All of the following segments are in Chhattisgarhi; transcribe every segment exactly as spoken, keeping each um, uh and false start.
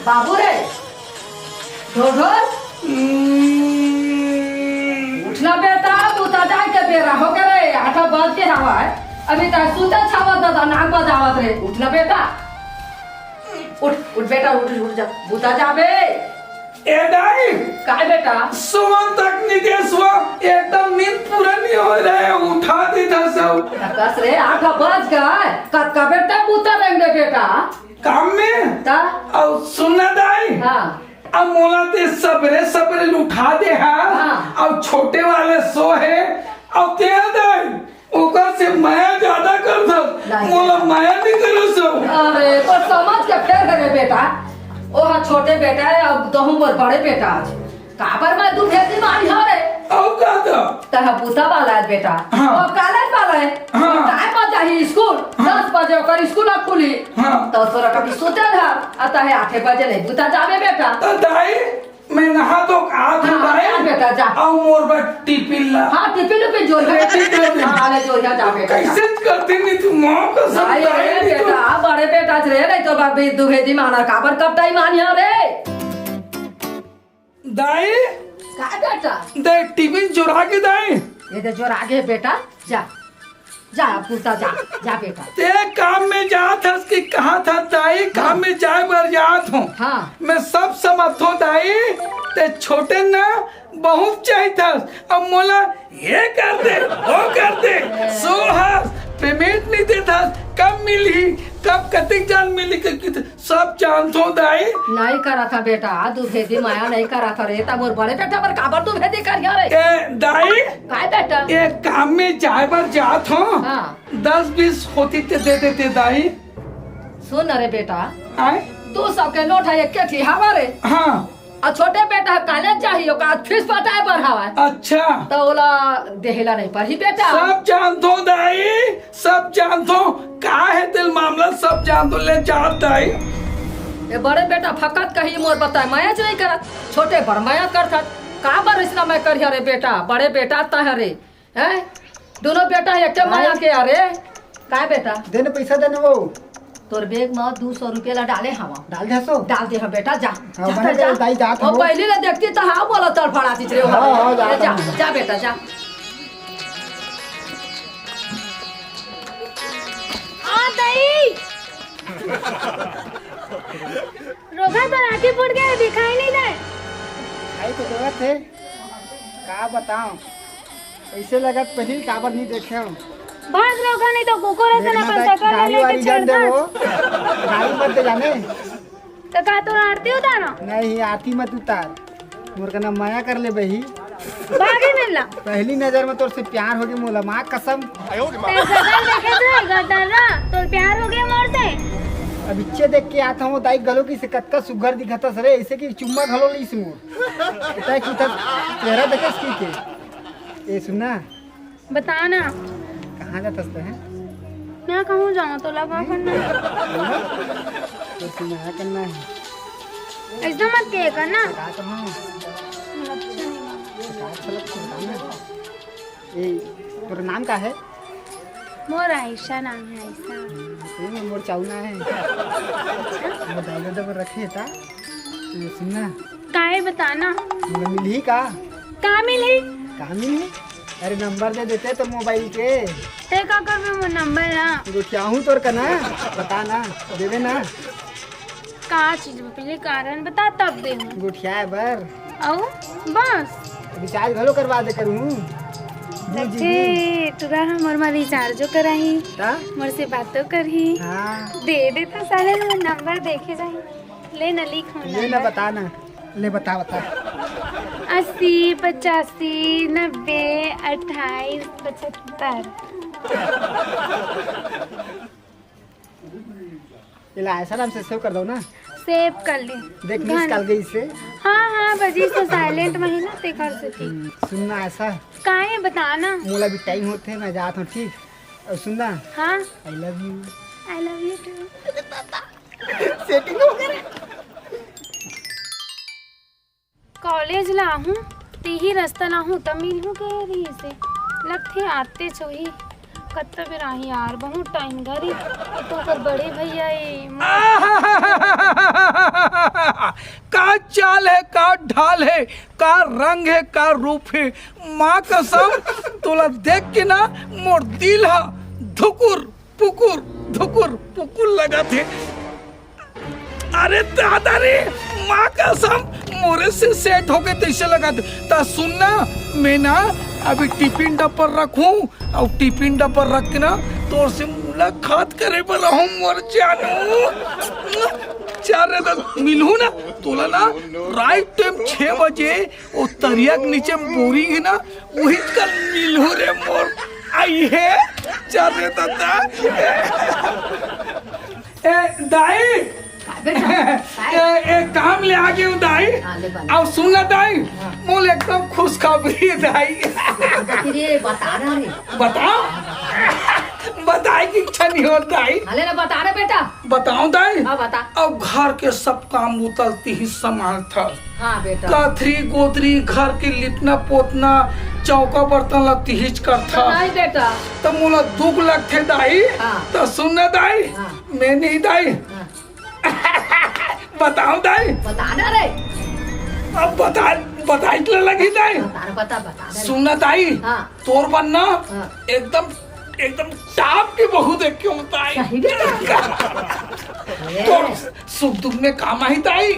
बाबू रे, ढोढोर, हम्म। उठ ना बेटा, बुता जाए के बेरा हो गे रे, आठ बज गे हवय। अभी तक सुते छावत दादा, नाक बजावत रे। उठ ना बेटा, उठ, उठ बेटा, उठ, उठ जा, बुता जाबे। ए दाई, काय बेटा? सोन तक निदेश हुआ, एकदम नींद पूरा नहीं हो रहा है, उठा देता सब। कस रे, आठ बज गए, कतका बेटा बुता रहेंगे बेटा? काम में? ता? अउ सुन ना दाई, हाँ। अब मोला ते सबरे सबरे उठा दे हा, हाँ। अउ छोटे वाले सो हे, अउ ते दाई, ओकर से मया ज्यादा कर दस, नहीं। मोला मया नहीं करो सो। अरे, तो समझ के फेर हे रे बेटा, ओ हा छोटे बेटा हे, अब तहूँ मोर बड़े बेटा आज। काबर मैं दुभेदी मारी हव रे? अउ का त? तह बुता वाला हे बेटा। हाँ। अउ कॉलेज वाला हे। हाँ। टाइम पर जाही स्कूल, हाँ। दस बजे ओकर स्कूल ह खुली। हाँ। त तोरा कभी सुते धर, अ तहे आठे बजे ले बुता जाबे बेटा। त दाई, मैं नहा तो आ हाँ, दाई। जा बेटा, जा। अउ मोर बर टिफिन ला। हाँ, टिफिन उफिन जोर है। रेडी कर दे। हाँ, ले जोर है, जा बेटा, जा। कैसे करती नहीं तू, माँ कसम दाई, दाई, अरे नहीं तो बेटा, बड़े बेटा रे, नहीं तो बाप दुभेदी माना काबर कब टाइम आनी है रे? दाई। का बेटा? दे टिफिन चुरा के दाई। ये दे चुरा के बेटा, जा, जा, अब कुर्ता जा, जा बेटा। ते काम में जात हस कि कहा था दाई, काम में जाए बर जात हूँ। हाँ। मैं सब समझ हूँ दाई, ते छोटे ना बहुत चाहिए था। अब मोला ये कर दे, वो कर दे, सो हस, पेमेंट नहीं देता, कब मिली, कब कतिक जान मिली, कि, कि, सब जानथो दाई। नहीं करा था बेटा, दुभेदी मया नहीं करा था रे, तब मोर बड़े बेटा बर काबर दुभेदी करिया रे? ए, दाई। काय बेटा? ए, काम में जाए बर जात हो। हाँ। दस बीस होती ते दे देते दाई। सुन रे बेटा। आए? दो सौ के नोट है, एक के ठी हवा रे। हाँ। अउ छोटे बेटा ह कॉलेज जाही, ओकर आज फीस पटाए बर हवय। अच्छा। त ओला देहे ला नहीं पड़ही बेटा। सब जानथो दाई, सब जानथो। का हे तेल मामला, सब जानथो, ले जात दाई। ए बड़े बेटा फकत कही मोर बताए, मया च नहीं करत, छोटे बर मया करथत। काबर इसना मैं करिया रे बेटा, बड़े बेटा तह रे। हैं? दोनों बेटा एक के माया के आ रे। काय बेटा? दे न पैसा दे न वो। तोर बैग म दू सौ रुपया ला डाले हवा। डाल दे सो। डाल दे हाँ बेटा, जा। हाँ, जा, बने जा। के दाई जात वो हो। पहली ले देखती तो हाँ बोला तड़फड़ाती रे। हाँ, हाँ, जा, जा, जा। जा बेटा, जा। हाँ, दाई। रोगा तो राखी फूट गए, दिखाई नहीं दे। आई तो जरूरत है। का बताओ? ऐसे लगत पहिली काबर नहीं देखे हो। भाग रहो, नहीं तो कुकुर ऐसे ना देखना पंचा था, कर गाड़ी लेके वाड़ी जान दे छेड़ता। वो। गाड़ी मत दे जाने। तो का तोर आरती उतारो? नहीं, आरती मत उतार। मोर कना मया कर ले बही। भागे मिलना। पहली नजर में तोर से प्यार हो गया मोला, माँ कसम। तेरे सगल देखे थे, गदर ना, तो प्यार हो गया मोर से। अब इच्छे देख के आता हूँ, दाई गलो की से कतका सुग्घर दिखत हस रे, ऐसे कि चुम्मा घलो लीस मोर। इतना की तक चेहरा देखे इसकी के। ए सुनना। बता ना। कहाँ जात हस तैं? मैं कहूँ जाऊँ तो लगा करना। तो सुना करना है। ऐसा मत कहे करना। का कहूँ? अच्छा नहीं लगा। का अच्छा लगता है ना? ए, तोर नाम का है? मोर आयशा नाम है, आयशा। हम्म, सही में मोर चाउना है। अच्छा? मोर दाई ददा बर रखे था। ए, सुनना। काहे बताना? मोला मिलही का? का मिलही? का मिलही? अरे नंबर दे देते तो मोबाइल के। ते का करबे मोर नंबर ना? गोठियाहूँ तोर कना, बता ना, देबे ना? का चीज में पहले कारण बता तब दे हूँ। गोठियाए बर। अउ बस। रिचार्ज घलो करवा दे करूँ। दू जी बी। देखे, तोरा हमर मा रिचार्जो कराही, ता? मोर से बातो करही। हाँ। दे दे तो साले मोर नंबर देखे जाही। ले ना लिख मोर ले ना नंबर। बता ना। ले बता, बता। अस्सी, पचासी, नब्बे, अट्ठाईस, पचहत्तर। एला ऐसा नाम से सेव कर दो ना। सेव कर ले। देख, मिस कॉल गई से। हाँ, हाँ, बजी से साइलेंट में ही ना, ते कर सकी। हम्म, सुनना ऐसा। काहे बताना? मोला भी टाइम होते, मैं जात हूँ, ठीक? और सुनना। हाँ। I love you। I love you too। Setting हो गया। कॉलेज ला आहूँ, तिही रस्ता ला आहूँ, त मिलहूँ कहे रहिसे। लगथे आते चोही। कत्ता बेर आही यार, बहुत टाइम धरी। ये तो ओकर बड़े भैया ए। का चाल हे, का ढाल हे, का रंग हे, का रूप हे। माँ कसम, तोला देख के ना मोर दिल ह धुकुर पुकुर धुकुर पुकुर लगत हे। अरे दादा रे, माँ कसम, मोरे से सेट होगे तइसे लगत। त सुन ना, मैं ना अभी टिफिन डब्बा रखूं, अउ टिफिन डब्बा रख के ना तोर से मुलाकात करे बर रहूं मोर जानू। चार रे त मिलहूं ना तोला ना, राइट टाइम छह बजे ओ तरिया के नीचे बोरी हे ना, उही कन मिलहूं रे मोर। आई हे, चार रे दादा। ए, दाई। का बेटा? ए, ए, काम ले आ गेंव दाई। हाँ, ले बना। अउ सुन ना दाई, हाँ। मोला एकदम खुशखबरी हे दाई। अरे, बता ना रे। बताओ। बताए के इच्छा नहीं होत दाई। हाँ, ले ना, बता रे बेटा। बताओ दाई। हाँ, बता। अब घर के सब काम उतल तिही संभालथस। हाँ बेटा। कथरी गोदरी, घर के लिपना पोतना, चौका बर्तन ला तिहीच करथस। नहीं बेटा। त मोला दुख लगथे दाई। हाँ। त सुन ना दाई। हाँ। मैं नहीं दाई। हाँ। बताओ दाई। बता ना रे। अब बता, बताई त लगही दाई। बता, बता, बता दे। सुन ना दाई। हाँ। तोर बर ना हाँ। एकदम, एकदम टाप के बहू देखे हंव दाई। सही में? तोर सुख दुख में काम आही दाई।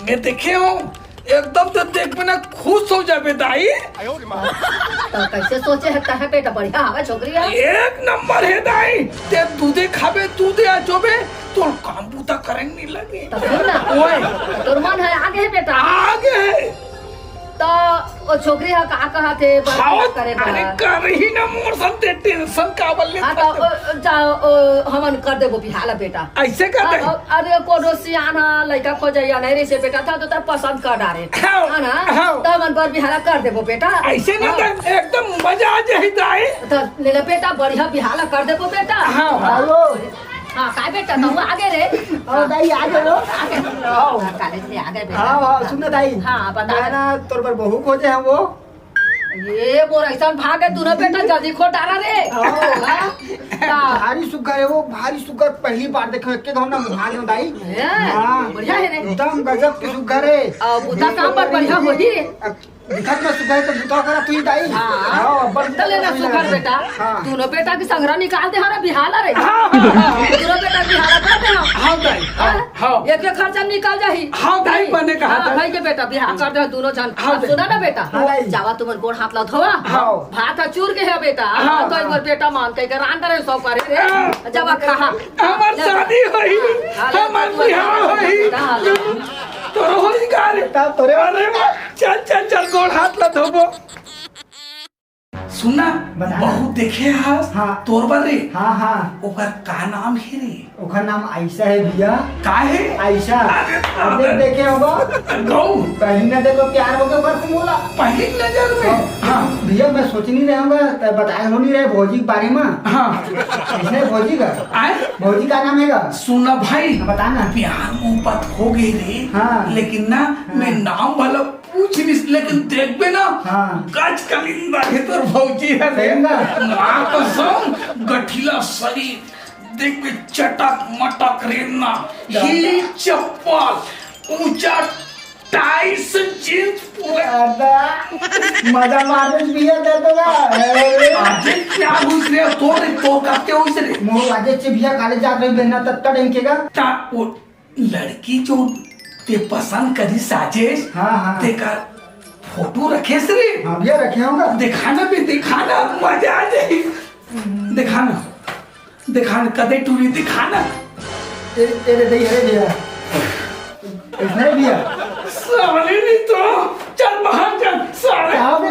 मैं देखे हंव, एकदम ते देख में ना खुश हो जाबे दाई। त कइसे सोचे हे तहे बेटा, बढ़िया हवे छोकरी ह। एक नंबर हे दाई, ते दूधे खाबे, दूधे अजोबे, तोर काम बूता करे नहीं लगे। त सुन ना, ओए। तोर मन हे आगे हे बेटा। आगे हे। त ओ छोकरी ह का कहत हे, बड़ खाओ, करे बर? अरे करही ना मोर संग ते टेंशन काबर लेथस? हाँ, त ओ, जा, ओ, हमन कर देबो बिहाव ला बेटा। अइसे कर दे? हाँ, अरे कोनो सियान ह लइका खोजइया नहीं रहिसे बेटा, त तो तैं पसंद कर डारे। हाँ, है ना? हाँ। त हमन बर बिहाव ला कर देबो बेटा। अइसे ना हाँ। त एकदम मजा आ जाही दाई। त ले ले बेटा, बढ़िया बिहाव ला कर देबो बेटा। हाँ, हाँ। हेलो। हाँ, काय बेटा, तहूँ आगे रे। ओ दाई, आगे हो। आगे। हाँ। हाँ, कॉलेज में आगे बेटा। हाँ, हाँ, सुन ना दाई। हाँ, बता। मैं ना तोर बर बहू खोजे हंव वो। ए, मोर अइसन भाग हे, दूनों बेटा जल्दी खोज डारा रे। हाँ। हाँ। भारी सुग्घर हे वो, भारी सुग्घर, पहली बार देखे हंव, एके घांव ना मुहा गेंव दाई। हैं? हाँ। बढ़िया हे रे। एकदम गजब के सुग्घर हे। अउ, बूता काम बर बढ़िया होही रे। अब दिखत में सुग्घर हे त बूता करा तुही दाई। हाँ। हाँ, बड़ त ले ना सुग्घर बेटा। हाँ। दूनों बेटा के संघरा निकाल दे हरा बिहाव ला रे। हाँ, हाँ, हाँ। दूनों बेटा बिहाव ला कर दे हम। हाँ दाई, हाँ, हाँ। हाँ। एक एक खर्चा निकल जाही। हाँ दाई, बने कहा हाँ, था। भाई के बेटा बिहाव कर दे दूनों झन। हाँ अब दाई। सुना ना बेटा, हाँ दाई। जावा तुमन गोड़ हाथ ला धोवा। हाँ। भात ह चूर गे हे बेटा। हाँ, तो एक बार बेटा मान कहिके रांध डरे सब करे रे। हाँ। जावा खा। हमर शादी होही, हाँ, हमर बिहाव होही। हाँ, हाँ। तोरो होही का रे? तब तोरे अरे वाह, चल, चल, चल, गोड़ हाथ ला धोबो। सुन ना, बता ना। बहू देखे हस? हाँ। तोर बर रे। हाँ, हाँ। ओकर का नाम हे रे? ओकर नाम आयशा हे भैया। का हे? आयशा। अरे, अरे, अरे। देखे होगा? गऊ। पहली नजर में प्यार होगे ओकर से मोला। पहली नजर में? हाँ। हाँ। भैया, मैं सोच नहीं रहे होगा, त बताए हो नहीं रहे भौजी के बारे में। हाँ। इसने भौजी का? आय? भौजी का नाम हे का? सुन ना भाई। बता ना। प्यार मोहब्बत होगे रे। हाँ। लेकिन ना, हाँ। मैं नाम भला पूछ नहीं, लेकिन देखबे ना, हाँ। गज कलिंदर हे तोर भौजी ह रे। सही में? माँ कसम, गठिला शरीर, देखबे चटक मटक रेंगना, दादा। हील चप्पल, ऊंचा टाइस जींस पूरा। दादा, मजा मार दे भैया, दे दो ना। अरे, आजे क्या घुस रे, तोर, तोर कब के होइस रे? मोर आजे से भैया कॉलेज जात रहे, बिना तत्ता डंकेगा। ता, वो लड़की जो ते पसंद करिस राजेश, हाँ, हाँ। तेकर फोटो रखेस रे। हाँ भैया, रखे होंगे। दिखा ना बे, दिखा ना, मजा आ जाही। दिखा ना, दिखा ना, कदे टूरी दिखा ना। ए, ए रे, दई, अरे भैया। इसने भैया। साले नहीं तो, चल बाहर चल, साले। कहाँ पे?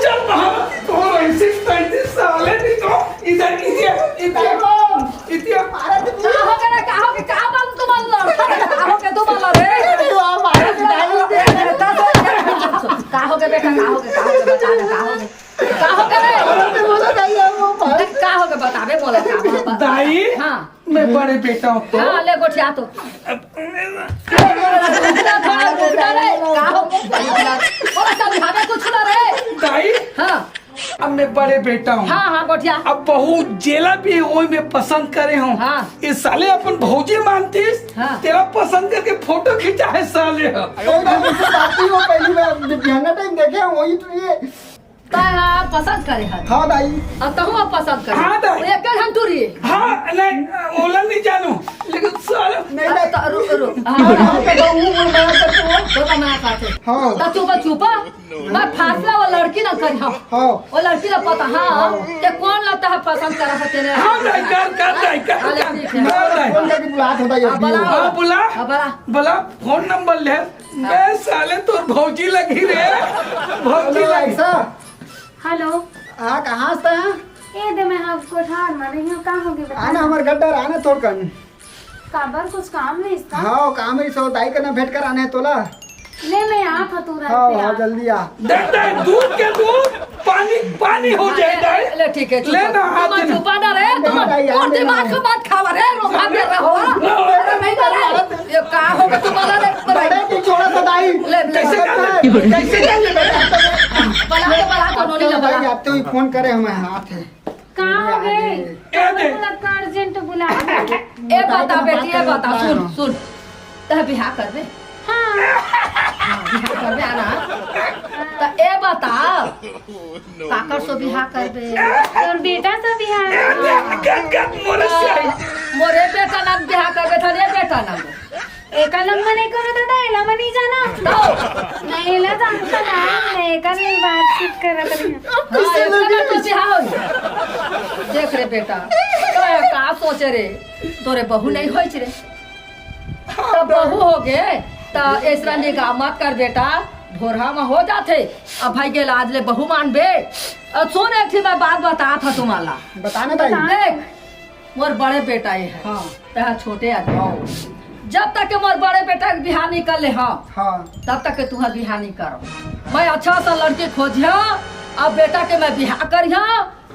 चल बाहर, तोर ऐसे तैसे साले नहीं तो, इधर, इधर, इधर। इतिया। अरे, तू का हो गे रे? का हो गे? का बात तू मन लड़? का हो गे तू मन लड़ रे? अरे, वाह, मारे डाल दे। का हो गे बेटा? का हो गे? का हो गे? बता ना, का हो गे? का हो गे रे? अरे, तू बोला नहीं है, वो भाई। का हो गे? बताबे, बोला का बात? दाई, हाँ। मैं बड़े बेटा हूँ तो। हाँ, ले गोठिया तो। का हो गे? बोला, समझावे कुछ ना रे। दाई, हाँ। अब मैं बड़े बेटा हूँ। हाँ, हाँ, गोठिया। अब बहू जेला भी है, वही मैं पसंद करे हूँ। हाँ। ये साले अपन भौजी मानतीस, हाँ। तेला पसंद करके फोटो खिंचा है साले ह। कोई भी मुझसे बात नहीं हो, पहली बार बिहाना टाइम देखे हैं, वही तो ये। ता हाँ, पसंद करे हन। हाँ दाई। अब तहु अब पसंद करे। हाँ दाई। वो एक हम टूरी। हाँ, नहीं, ओला नहीं जानू, लेकिन साले नहीं, अब नहीं। तो रुक, रुक। हाँ, हाँ, तो वो, वो मना करते हो। वो तो मना करते। हाँ। तो चुपा, चुपा। मैं फैसला वो लड़की ना करी, हाँ। हाँ। वो लड़की ना पता, हाँ, हाँ। कि कौन लगता है पसंद करा है तेरे। हाँ, दाई, कर, कर, दाई, कर, हाँ, ले, कर। ठीक है। हाँ, दाई। फोन करके बुला, थोड़ा ये हाँ, बुला, हाँ, बुला। हाँ, बुला। बुला, फोन नंबर ले। मैं साले तोर भौजी लगी रे। भौजी हेलो, लगी। आयशा। हेलो। हाँ, कहाँ से हैं? ए दे, मैं हम कोठार में रही हूँ, कहाँ होगे बता? आना हमारे घर डर, आना थोड़कन। काबर, कुछ काम है इसका? हाँ, काम है, सो दाई करना भेंट कर आने तोला। ले, मैं आ था तू हाँ, रहते हाँ, आ। जल्दी आ। देख, देख, दूध के दूध, पानी, पानी हो जाए, दाई। ले, ठीक है, चुप ले हो। ना, हाथ तुम दे ना। चुपा ना रहे, तुम नहीं, नहीं, और नहीं, दिमाग नहीं। को मत खावा रे, रो, भाग रहा हो। नहीं, नहीं, नहीं, नहीं। ये का हो गया तुम्हारा, देख, बड़े की छोड़ा तो दाई। ले, ले। कैसे कर ले? कैसे कर ले बेटा? बला के बला तो नोनी ले बला। भाई, आप तो ही फोन करे, हम हाथ है। कहाँ हो गए? क्या दे? मतलब का अर्जेंट बुला। ए बता बेटी, ए बता, सुन, सुन। तह बिहा करबे? हाँ। हाँ, बिहा करबे, आना। त ए बता, काकर सो बिहा करबे? तोर बेटा सो बिहा। गद, गद, मोरे से। मोरे बेटा ना बिहा करबे, था रे बेटा ना। एका लंग मने करो दादा, एला मनी जाना। तो? नहीं, एला जानता ना, मैं एका नहीं बातचीत करत रही हूँ। हाँ, एका ना तो बिहा हो। देख रे बेटा, तो का सोचे रे, तोरे बहू नहीं होइच रे। तब बहू हो गे, त ऐसरा निगाह मत कर बेटा, भोरहा में हो जाथे। अब भाई के लाज ले बहू मानबे। अब सुन, एक ठे मैं बात बता था तुम्हारा। बताना भाई। देख, मोर बड़े बेटा ये है। हाँ। तहा छोटे आदमी। हाँ। जब तक के मोर बड़े बेटा के बिहा नहीं कर ले, हाँ। हाँ। तब तक के तुहर बिहा नहीं करो। मैं अच्छा सा लड़की खोजिया, अब बेटा के मैं बिहा करिया,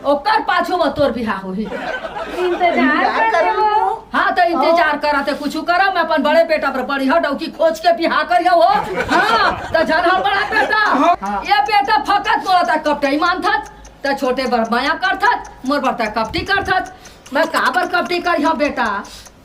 ओकर पाछू में तोर बिहा होही। इंतजार इंतजार कर कर रहे हो। हो। हाँ, तो इंतजार हाँ। करा थे, कुछ करा, मैं अपन बड़े बेटा पर बढ़िया डौकी खोज के बिहा करिया हो। हाँ, तो झन हड़बड़ा बेटा। हाँ। ये बेटा फकत मोला ता कपटाई मानथत, त छोटे बर मया करथत, मोर बर त कपटी करथत। मैं काबर कपटी करिया बेटा?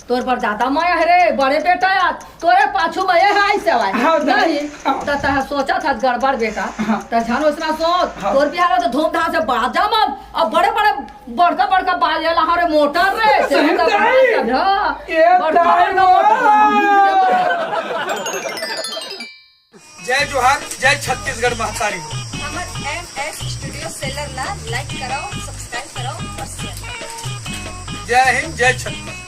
तोर बर ज्यादा मया है रे, बड़े बेटा यार, तोरे पाछू में ये है सेवा। हाँ, दाई। नहीं, हाँ। त तह सोचा था गड़बड़ बेटा, हाँ। त झन ओसना सोच, हाँ। तोर बिहाव तो धूमधाम से बाजा में, अब बड़े बड़े, बड़का बड़का बाजा ला रे मोटर रे, सही सेवा दाई। सब, हाँ। ये बड़का दाई बड़का मोटर। वाह। जय जोहार, जय छत्तीसगढ़ महतारी। हमर एम एस स्टूडियो सेलर ला लाइक कराओ, सब्सक्राइब कराओ और शेयर कराओ। जय हिंद, जय छत्तीसगढ़।